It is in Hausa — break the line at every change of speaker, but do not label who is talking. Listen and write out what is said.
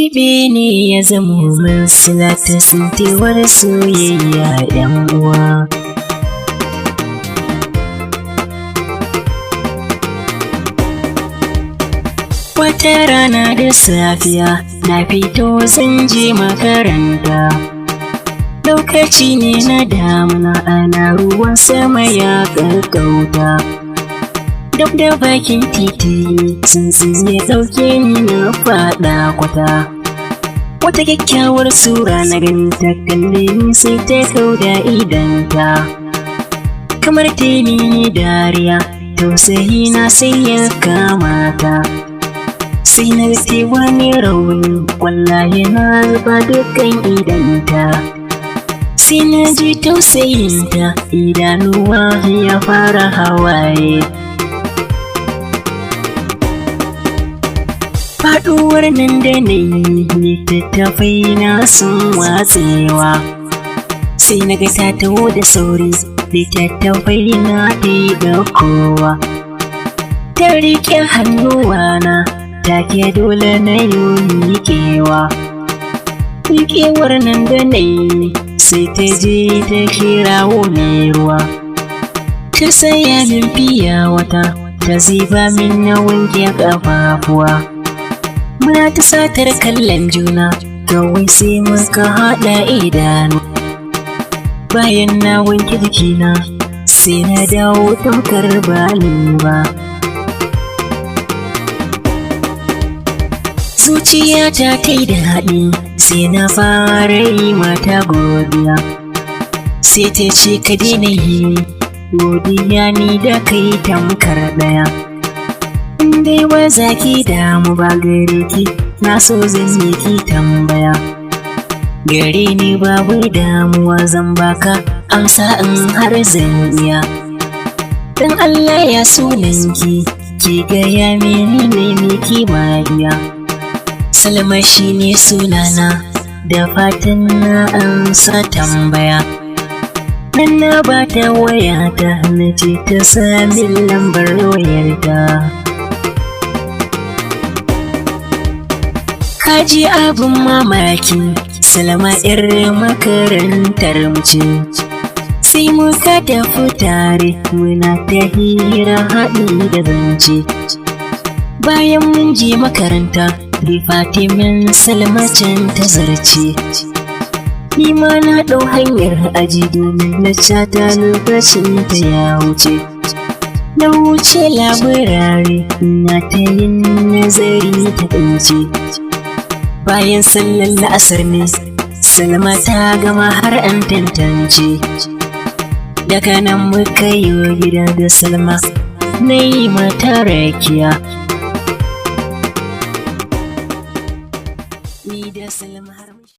Tuntuɓe ne ya zamo min sila ta tsintewar soyayya, 'yan uwa. Wata rana da safiya na fito zan je makaranta. Lokaci ne na damuna, ana ruwan sama ya gaggauta. Dab da bakin titi tsuntsu ya ɗauke ni na faɗa kwata. Wata kyakkyawar sura na gani, ta kalle ni sai ta kauda idanta. Kamar ta yi dariya, tausayi na sai ya kamata. Sai na ga wani rauni, kwallaye na zuba dukkan idanta. Sai na ji tausayinta, idanuwa ya fara hawaye. Faɗuwar nan da na yi, littattafai na sun watsewa. Sai na ga ta taho da sauri, littattafai na ta ɗaukowa. Ta riƙe hannuwana, take dole na yi miƙewa. Miƙewar nan da na yi, sai ta je ta kirawo mai ruwa. Ta saya min fiya wata, ta zuba min na wanke ƙafafuwa. Muna ta satar kallon juna, kawai sai muka haɗa idanu. Bayan na wanke jikina, sai na dawo tamkar ba ni ba. Zuciyata ta yi daɗi, sai na fara yi mata godiya. Sai ta ce ka daina yi godiya, ni da kai tamkar ɗaya. In dai ba za ki damu ba, gare ki na so zan yi ki tambaya. Gare ni babu damuwa, zan baka amsa in har zan iya. Dan Allah ya sunanki, ki gaya mini ne miki magiya. Salma shine sunana, da fatan na amsa tambaya. Nan na bata wayata, na ce ta sami lambar wayarta. Kaji abin mamaki, Salma 'yar makarantar mu ce. Sai muka tafi tare muna ta hira haɗi da zance. Bayan mun je makaranta, Fatimin Salma can ta zarce. Ni ma na ɗau hanyar aji domin na cata lokacin ta ya wuce. Na wuce laburare na ta yin nazari ta ɗauce. Bayan sallar la'asar ne, Salma ta gama har an tantance. Daga nan muka yi gida da Salma, na yi mata rakiya. Ni da Salma har